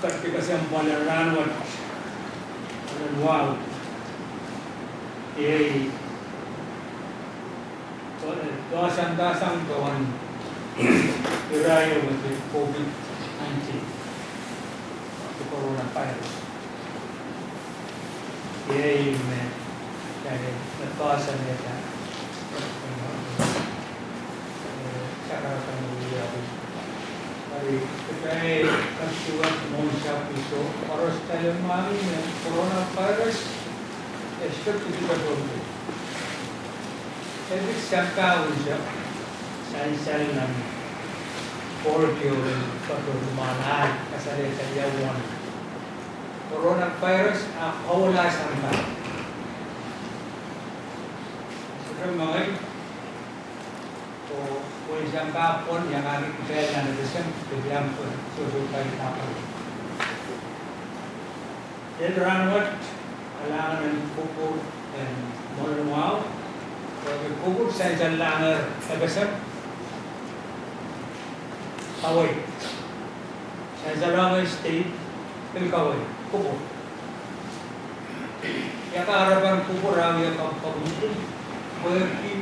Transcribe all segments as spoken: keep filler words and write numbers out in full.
Ketikihong kesempwal en rahnwet, en wahu, iei, eh, doadoahk sang doadoahk sang doadoahk irair wet COVID nineteen, the coronavirus. Iei me, eh, me doadoahk sang irair, eh, sarawi kan wia. Eri, kitail kak suwed mwohn sapiso, koaros kitail mwahngih me coronavirus, eh, sehse kitail pwon. E pil sampah unsek, sansal nan pwourki oh patohwan ahl, kasalehda ia uwen coronavirus a kohla sampah. Sohte mengei, oh pwehn sampah pwon iangahki kitail nan FSM, kitail pwehn sohsohpai kapakap. Eri rahnwet, kalahngan en kupwur en mwoalen wahu, pwehki kupwur sansal lahngehr FSM, kawei. Sansal lahngehr state, pil kawei, kupwur. Ia kahrepen kupwur ah wia kapakap, pwehki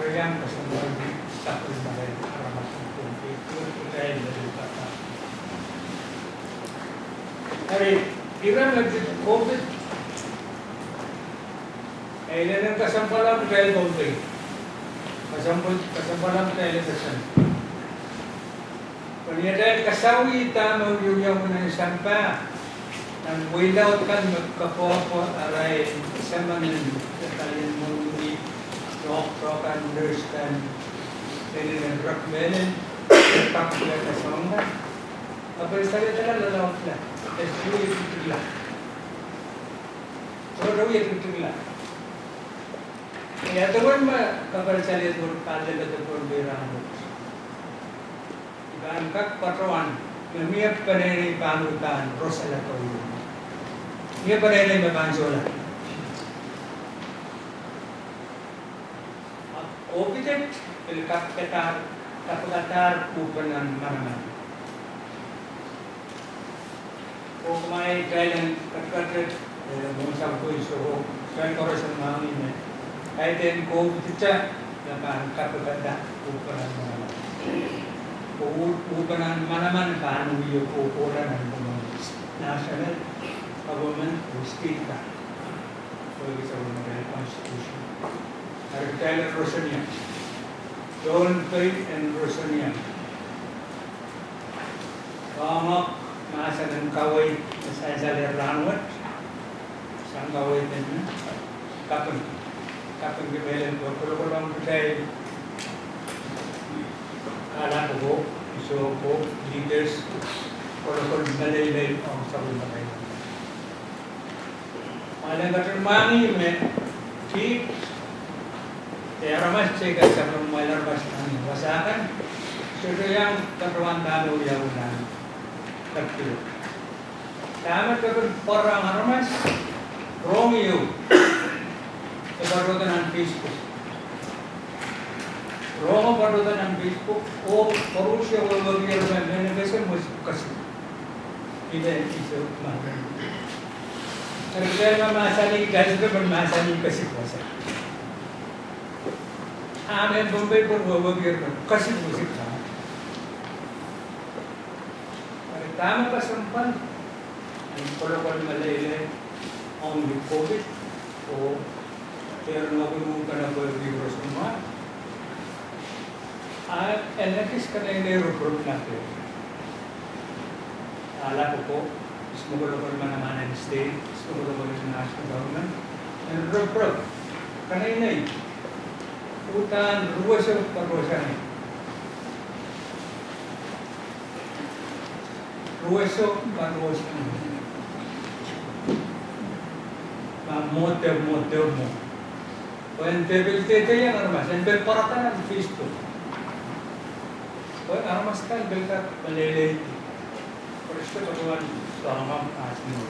riang kesempwal di sapwellime marain aramas en Pohnpei, pwehki kitail me pil kak. Eri, ire me pid COVID, e inenen kesempwal ong kitail Pohnpei. Kesempwal, kesempwal ong kitail FSM. Pwe ni atail kasawih dahme wiewia nan sampah, nan wehi laud kan me kapwopwo arail semen en palien mwohni, doadoahk kan, nurse kan, mehlel, rak mehlel, pak mehlel, soangen kapehsang, e tala lalaudla, e wie tikitikla. Sohte wie tikitikla. Ia duwen me kapehsang, e duwen pahn lelehdi Pohnpei rahnwet. I pahn kak patohwan me mie peneinei pahn uhdahn rosala doula. Mie peneinei me pahn sohla. Ahpw COVID pil kapikadahr, kapikadahr uhpene manaman. Oh kumwail kitail en ketiket, eh, mwohn sapiso, kitail koaros en mwahngih me kaidehn COVID te, me pahn kapikada uhpene manaman. Oh uhpene manaman pahn wie kohkohla nan pwungen national government oh state kan. Pwehki sapwellime constitution. Eri kitail en roson ie. Pohnpei en roson ie. Ong mahsen en kawei me sansal rahnwet, sang kawei en kaping. Kaping ki mehlel pwe kolokolong kitail, kalap ko, iso ko, leaders, kolokol meleilei ong sapwellime. Malen ketin mwahngih me kihdi aramas, kitail sapwellime aramas nan wasa kan, sohte iang patohwan dahme wiawi nan kepkilo. Dahme kepin pwarang aramas, rong ieu, e patohdo nan Facebook. Rong patohdo nan Facebook, oh koaros wehwehkier me mehn FSM wet kasik. Ide iso mahsen. Eri kitail me mahsanih, kitail sohte pahn mahsanih kasik wasa. A mehn Pohnpei pahn wehwehkier me kasik wasa. Eri dahme kesempwal en kolokol meleilei ong COVID, oh dehr nohki uhpene pwehki roson mwahl. A e ekis keneinei ruprupna pwe alap ko, ihs me kolokol manaman en state, ihs me kolokol en national government, en ruprop, keneinei, uhdahn ruwese koaros sang. Ruweso, pahn ruweso. Ma mwo de, mwo de, mwo. Pwe en pil dehdehng aramas, en pil pwarada nan Facebook. Pwe aramas kan pil kak meleilei. Pwe sehse patohwan soangen aht ni mwo.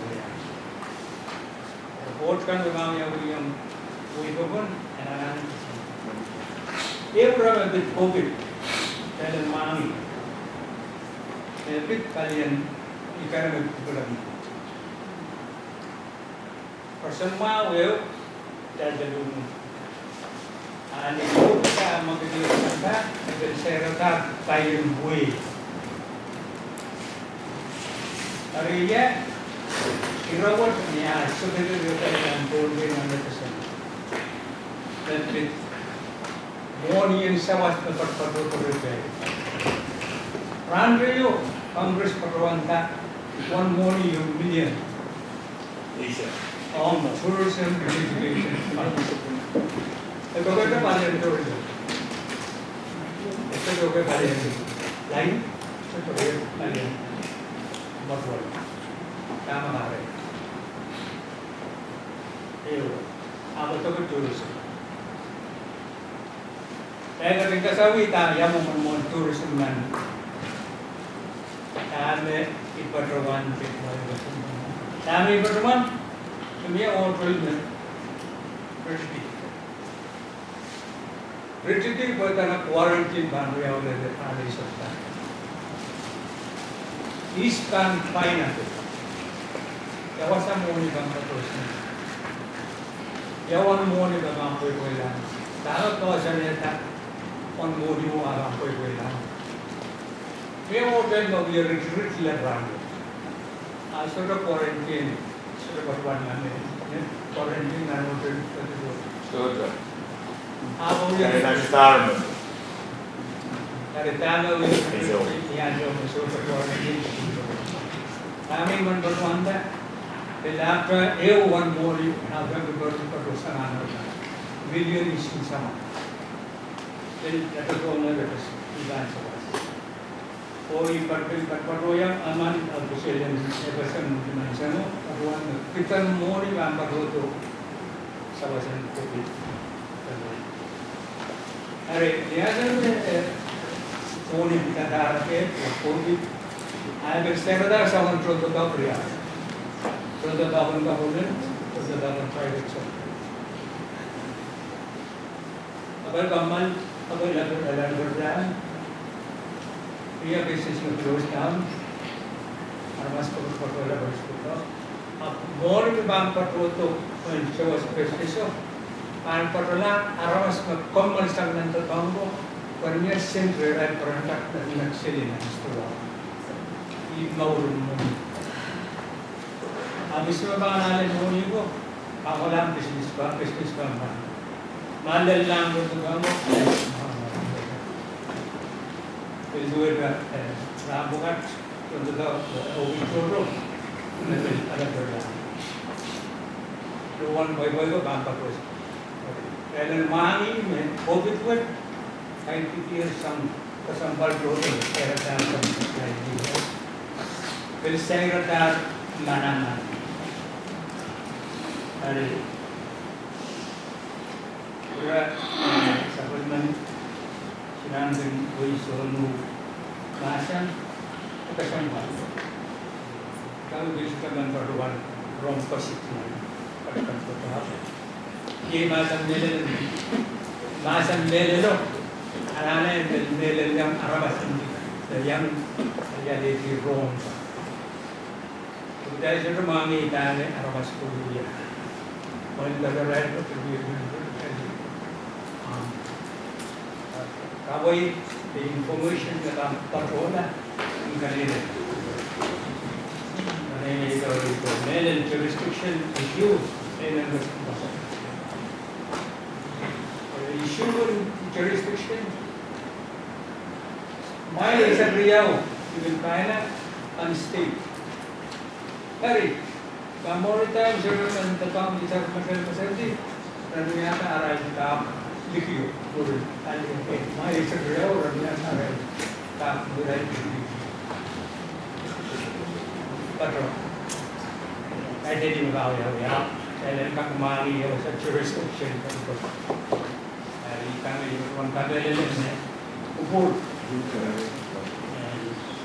Report kan me pahn wiawi ong wihpokon, en anahne kisin. Ehu ire me pid COVID, pil en mwahngih. Me pid palien, ih kan me pid palien. Person mwahu ehu, dahde luhn. A ni COVID a mwekid ehu sang, e pil sairada paien wehi. Eri ia, ire wet ni a sohte pil ire pahn pwurehng nan epesen. Pil pid mwohni en sawas me patopato repair. Rahn riau, Congress patohwanda wen mwohni ehu million. Ong tourism and education. E doke de palien tourism. E doke palien line. E doke palien mwohni. Dahme kahrehda? Ehu, ahpw e doke tourism. Pwe e kin kasawih dahme ia mwomwen tourism nan. Dahme I patohwan pid mwo. Dahme I patohwan, me mie ohl me ritidi. Ritidi pwe dahme quarantine pahn wiawi lel pahn isop da. Ihs pahn fine ete? Ia wasa mwohni pahn patohsang? Ia wen mwohni pahn pweipweilahng? Dahme pahn sanehda wen mwohni o a pahn pweipweilahng? Mie ohl me wie rit, rit lel rahn. A sohte quarantine, sohte patohwan nan, eh, quarantine nan ohl, eh, sohte. Ahpw wie rit. Eri dahme wie rit, ni ansou me sohte quarantine. Dahme I men patohwanda, pil ahpw ehu wen mwohni, ahpw pil patohsang nan million isuh sama. Pil patohsang nan epes, I pahn sawas. Oh I pil patohwan emen, ahpw selen epesen dimen seno, patohwan kihda mwohni pahn patohdo sawasen COVID. Eri, ni ansou me, eh, mwohni pahn kihda COVID, a pil sairada soangen tohn doadoahk riau. Tohn doadoahk en government, tohn doadoahk en private sector. Ahpw government, ahpw lap, lap, lap, lap. Ia business me close down. Aramas koaros patohla business ko. Ahpw mwohni me pahn patohdo, pwehn sawas business o. Pahn patohla aramas me kommoal sang nan doadoahk ko. Pwehn mie sent rehrail pwurehng dak nan seli nan store. Ih mour en mwohni. A mihs me pahn ale mwohni ko, pahn kohla business pahn, business pahn pahn. Ma lel lahng ko, pil duwehte, eh, rahn pwukat, doadoahk, eh, ohpis tohto, me pil ale pil lahng. Duwen pweipwei ko pahn patohsang. Elen mwahngih me COVID wet, kaidehn sang kesempwal tohto, sairadahr sang kaidehn. Pil sairadahr manaman. Eri, ira, eh, sapwellimen, sinankin wei sohte mahsen, kesempwal. Kau pil sehse men patohwan rong pasik men, patohwan patohwan. Iei mahsen mehlel, mahsen mehlelo, anahne me, mehlel iang aramas indi, iang, iang leti rong. Kitail sohte mwahngih dahme aramas pwurehng. Mwein dahme irail pwurehng. Kawei de information me pahn patohla, I kalelehda. Mehlel jurisdiction issue, mehlel issue en jurisdiction. Mwail eisek riau, I pil pahn, pahn state. Eri, pahn mwohni dahme sohte men doadoahk ni sar mesel mesel di, ren wiahda arail dahk likio, pwurehng, ali, eh, mwail eisek riau, ren wiahda arail dahk mwuhr likio. Kaidehn me kak wiawi, elen kak mwahngih ehu jurisdiction. Eri kak wiawi, wen kamehlele me kupwur, eh,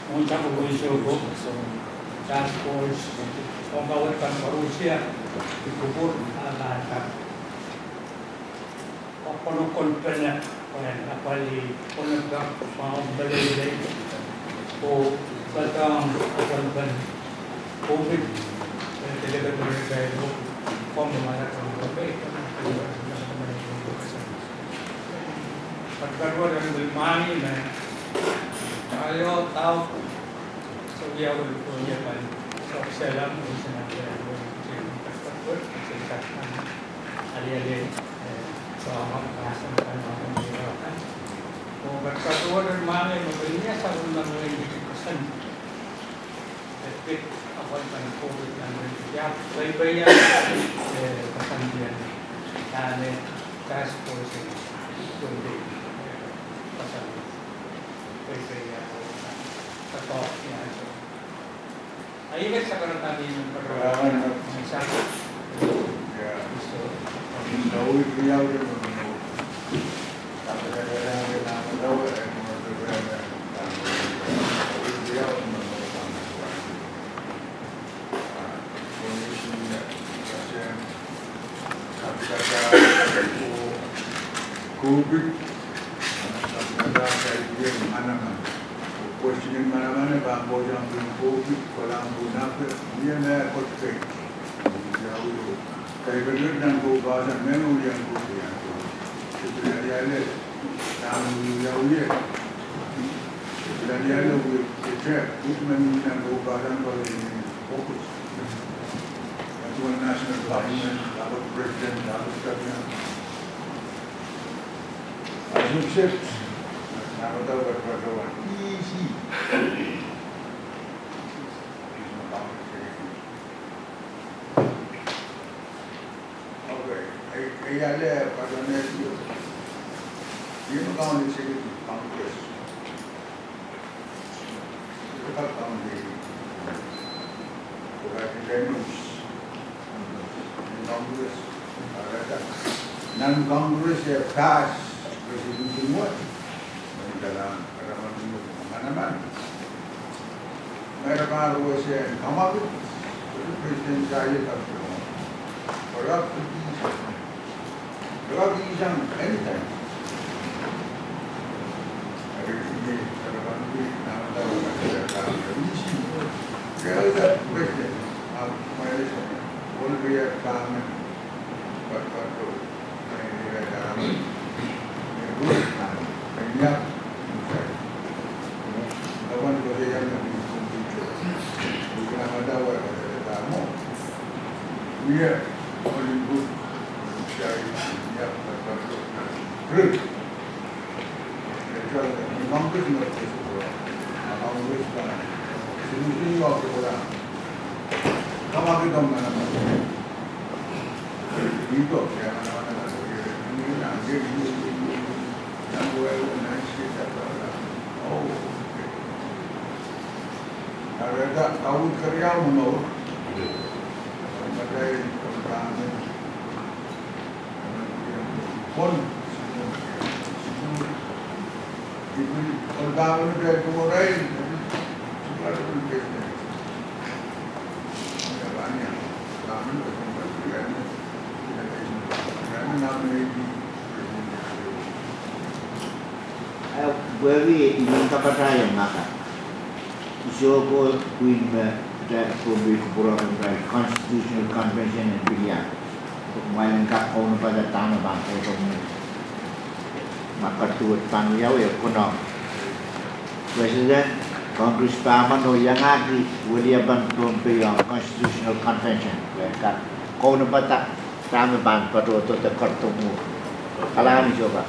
mwohn sapwellime Isoko task force, ong kawehwe kan koarusie, kupwur, a, a, a konokolpene, eh, apwalih konehng kan, mwahu peleilei, oh, patohng apwalipen COVID, eh, delegate Merika, oh, komw mala kan, oh, eh, patohwan pil mwahngih me, aio, tau, so, wiawi, oh, ia kan, so, salam, oh, salam, oh, Question en manaman, e pahn kohsang pwihn COVID, kohlahng pwihn ape, ia me kot kei. Ia wio. Kaidehn nan kokohsang, me ngilen COVID, ia. Sipil aliale, nan wio ia. Sipil aliale wio, sehse, wit me nan kokohsang, kohlahng focus. Ia, tuan national government, laud president, laud governor. As you said, na katail patohwan easy. Okay, ei, ei ale patohwan ehu. Ia me kaun executive, Congress. Sehse kaun executive. Ko kaidehn Congress. Nan Congress e pass presidency mwo. Mendahte kalahngan, kalahngan manaman. Mehla pahn wia se kamwakid, president saye kapitol. Koaros Kalahngan anytime. Eri, ih, kalahngan, ih, nan dahme, kalahngan, ih, kalahngan president, ah, mwein, olpei kalahngan, but, but, eh, eh, kalahngan, eh, good, ah, eh, yeah, okay. Kawan ko se yang, eh, computer. Bukan ada, eh, eh, kamu. Ia, Hollywood, ia, ia, ia, ia, Congress, Congress, solution waktu orang. Kawan kita mana mana. Itu, ya, mana mana. Ini, ini, ini, ini, ini, ini, ini, ini, oh, okay. Eri, kaun keriau momour. Madail, kaun, pon, ipil, kaun, Wehwehki ni kapatahieng maka. Isoko pwihn me kitail Pohnpei kupwurki irail Constitutional Convention en pil iang. Kumwail en kak kaunopada dahme pahn kohdo mwo. Ma kaduwet pahn wiawi e konehng President, Congress pahmen oh iangahki weliepen Pohnpei ong Constitutional Convention, pwe kak kaunopada dahme pahn patohdo de kohdo mwo. Kalahngan Isoko.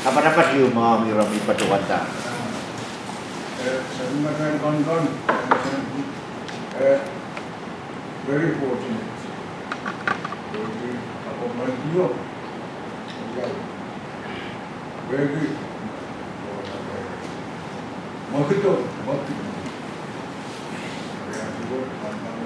Kapatapat ieu mwahu ong ira me patohwanda. Eh, Seri Madail Konkon, eh, eh, very fortunate. Very, ako mantio. Very good. Mokito, mokito. Very good.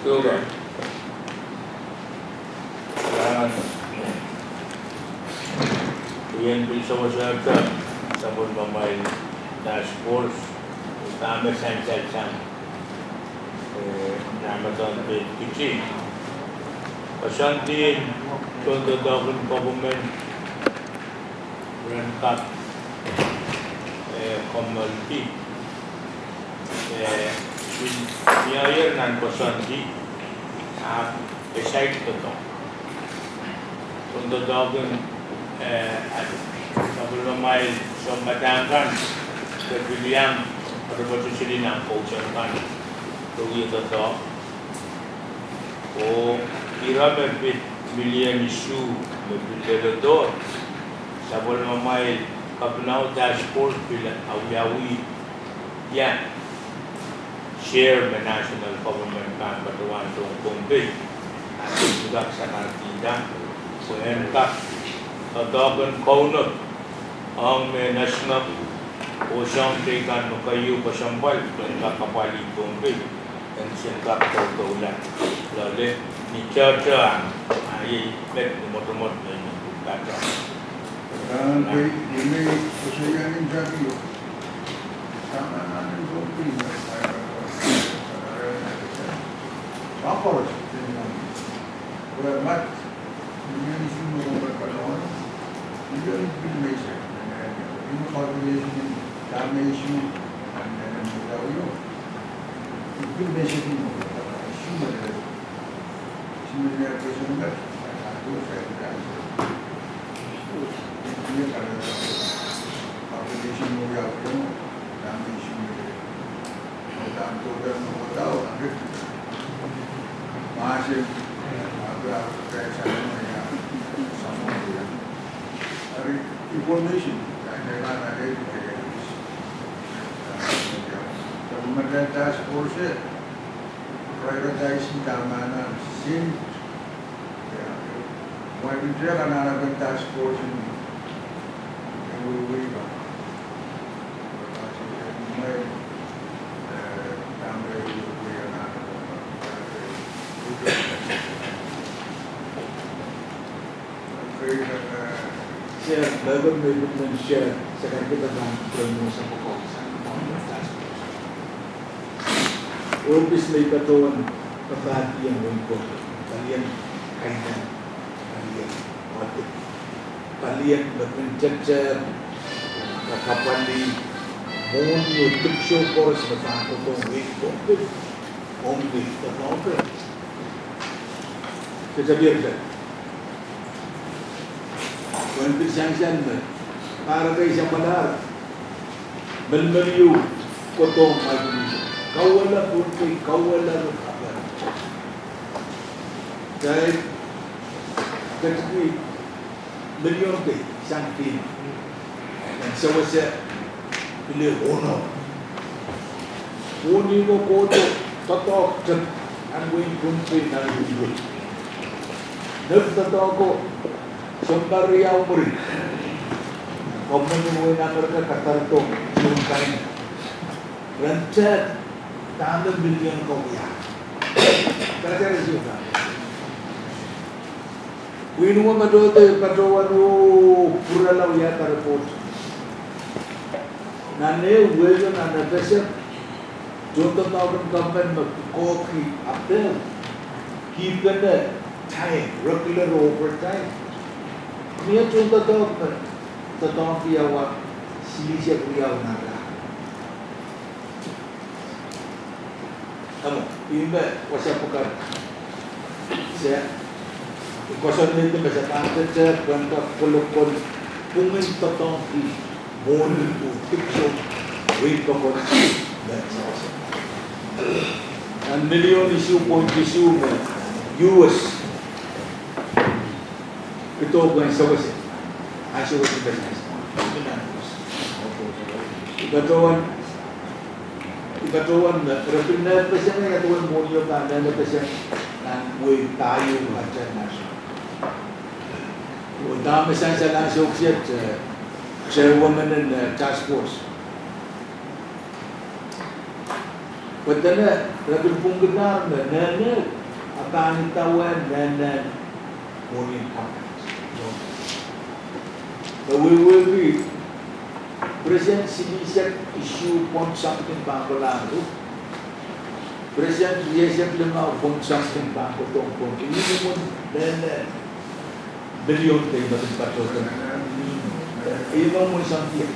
Sohte. Nan, I en pil sewesehte sapwellimamwail task force, dahme sansal sang, eh, nan Amazon State Kitchen. Koasoandi tohndoadoahk en government ren kak, eh, komoaldi, eh, mie nan koasoandi, ahpw e saik doadoahk. Tohndoadoahk en, eh, sapwellimamwail sounpadahk kan, de pil iang, eri patohseli nan kousoan kan, de wie doadoahk. Oh ira me pid milion isuh me pil leledo, sapwellimamwail Kapanau task force pil awiawi ia share me national government pahn patohwan dohng Pohnpei, a pil kak sarawi da, pwe en kak doadoahk en kaunop ong me nasingek oh soahng teikan me keieu kesempwal, pwe en kak apwalih Pohnpei, en sen kak doadoahk loale, ni tohto, a iei met ni mwotomwot me ni patohwan. Task force prioritize dahme nan sin Mwail pil kananapen task force en, en wehwehki. Chair, me pil men chair, se kaidehn pahn pil mwohn sapwoko sang task force. Ohpis me I patohwan papahkiong wehin Pohnpei, palien kaidehn, palien audit, palien me kin tete, me kapwalih mwohni oh dipwisou koaros me pahn kohdohng wehin Pohnpei, Pohnpei, de Pohnpei. Ke tepihte. Pwehn pil sansal me, pahr kei samwalahr, melimel ieu kohdohng mwail pil kauwehla Pohnpei, kauwehla Rikapel. Kitail ketikihong milion kei sang FEMA. Nan sewese pil e ono. Mwohni ko kohdo doadoahk tep nan wehin Pohnpei nan wihwei. Nek doadoahk ko sounpar riau mwuri. Kommonin wehin Amerika kadarodo sounkain. Ren tep dahme milion ko wia. Kadarodo sounkain. Pwihn wet me tohto patohwan oh pwurala wiahda report. Nan ehu wehio nan FSM, tohndoadoahk en government me pwukoahki appeal, kihpene time, regular overtime. Mie tohndoadoahk me doadoahngki awa silihsek riau nan rahn. Amo, ih me wasa pwukat. Se, I koasoanehdi me se pahn tete pwehn kak kolokol pwungen doadoahngki mwohni oh dipwisou wehi pokon me sewese. Nan milion isuh point isuh me U S kidong wen sewese, a sewese. I patohwan, i patohwan me re pil mehkot peseng, ia duwen mwohni o pahn mehkot peseng nan wehi pahieu, a te national. Oh dahme sansal ansou kiset, eh, chairwoman en, eh, task force. Pwe dene re pil pwungkidahr me nene, a pahn idawehn nene mwohni en government. Me wehwehki percent silihsek isuh point something pahn kolahng ruk. Percent rieisek limau point something pahn kohdohng point. Ih me mwohn nene million de me patohdo. Ih me mwohn something.